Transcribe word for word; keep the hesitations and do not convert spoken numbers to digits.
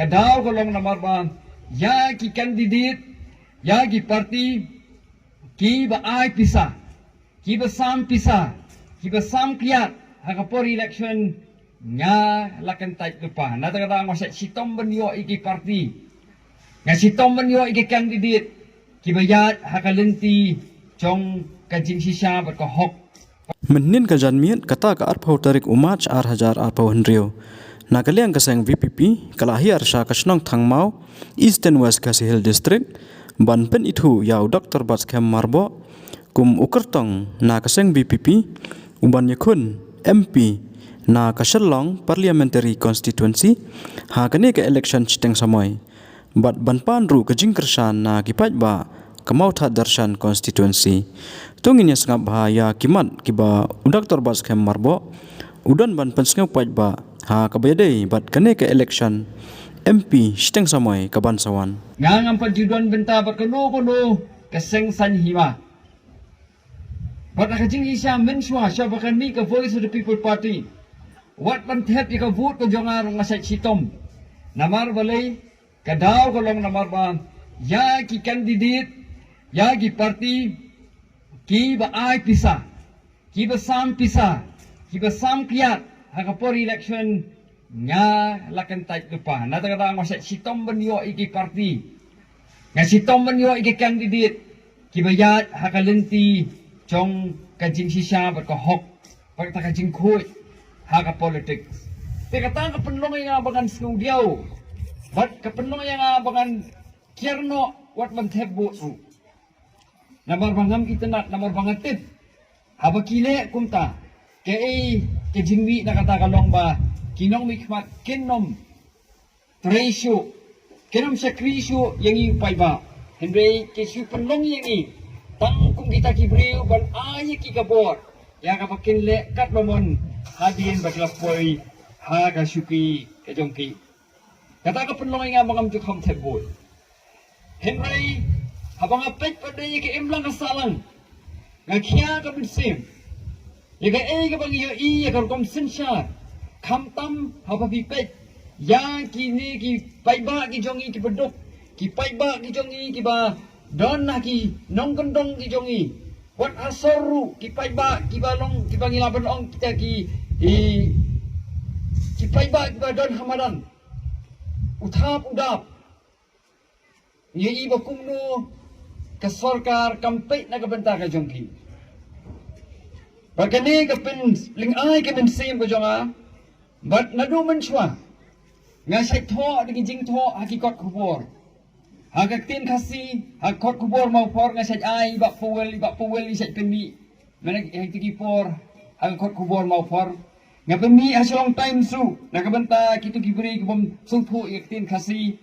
Ka daw ka long namar ba ïa ki candidate, ïa ki party, ki ba ai pisa, ki ba sam pisa, ki ba sam kiad ha ka por election, nga la kyntait lypa. Na ta ka daw nga sa shitom ban ïoh ïa ki party, nga shitom ban ïoh ïa ki candidate ki ba ïaid ha ka lynti jong ka jingshisha bad ka hok. Mynnin ka janmiet kata ka arphew tarik u March ar hajar arphew hynriew, na ka liang ka seng V P P ka la hiar sha ka shnong Thangmaw, Eastern West Khasi Hills District, ban pynithuh ïa u Doctor Batskhem Myrboh kum u kyrtong na ka seng V P P u ban ïakhun M P na ka Shillong Parliamentary Constituency ha kane ka election shiteng samoi, bad ban pan ruh ka jingkyrshan na ki paidbah ka Mawthadraishan Constituency. To ngin ïa sngap bha ïa ki mat ki ba u Doctor Batskhem Myrboh u don ban pynsngew paidbah ha ka ba ïadei bad kane ka election M P shiteng samoi ka ban sa wan. Nga ngam pat ju don bynta bad kano kano ka seng saiñ hima. Bad ha ka jingshisha mynshuwa sha ba kan mih ka Voice of the People Party, wat ban thep ïa ka vote ka jong nga ruh nga sa shitom. Namar balei? Ka daw ka long namar ba ïa ki candidate, ïa ki party, ki ba ai pisa, ki ba sam pisa, ki ba sam kiad ha ka por election, nga la kyntait lypa. Na ta ka daw nga sa shitom ban ïoh ïa ki party, nga shitom ban ïoh ïa ki candidate ki ba ïaid ha ka lynti jong ka jingshisha bad ka hok bad kata ka jingkhuid ha ka politics. Te kata ka pynlong ïa nga ba ngan sngewdiaw bad ka pynlong ïa nga ba ngan kiar noh wat ban thep vote ruh. Namar ba ngam itynnad, namar ba nga tip haba ki leh kumta, kaei ka jingmih na kata ka long ba ki nongmihkhmat kin ym trei shuh, kin ym shakri shuh ïa ngi u paidbah. Hynrei ki shu pynlong ïa ngi tang kum kita ki briew ban ai ïa ki ka bor ïa kaba kin leh kat ba mon hadien ba ki la poi ha ka shuki ka jong ki. Kata ka pynlong ïa nga ba ngam ju kham thep vote. Hynrei haba nga peit pat de ïa ka imlang ka sahlang, nga khia ka mynsiem ïa kaei kaba ngi ïohi ïa ka rukom synshar, khamtam haba phi peit ïa kine ki paidbah ki jong ngi ki ba duk, ki paidbah ki jong ngi ki ba don ha ki nongkyndong ki jong ngi, wat ha sor ruh ki paidbah ki ba long, ki ba ngi lah ban ong kita ki, ki, ki paidbah ki ba don ha madan. U thap u dap. Ngi ïohi ba kumno ka sorkar kam peit na ka bynta ka jong ki. Bad kane ka pynlyngngai ka mynsiem ka jong nga. Bad naduh mynshuwa nga shait thoh da ki jingthoh ha ki kot khubor. Ha ka ktien Khasi, ha kot khubor Mawphor nga shait ai, i Bah Powell, i Bah Powell ngi shait pynmih. Mynta ha kito ki por ha ka kot khubor Mawphor nga pynmih ha Shillong Times ruh na ka bynta kito ki briew ki bym sngewthuh ïa ka ktien Khasi.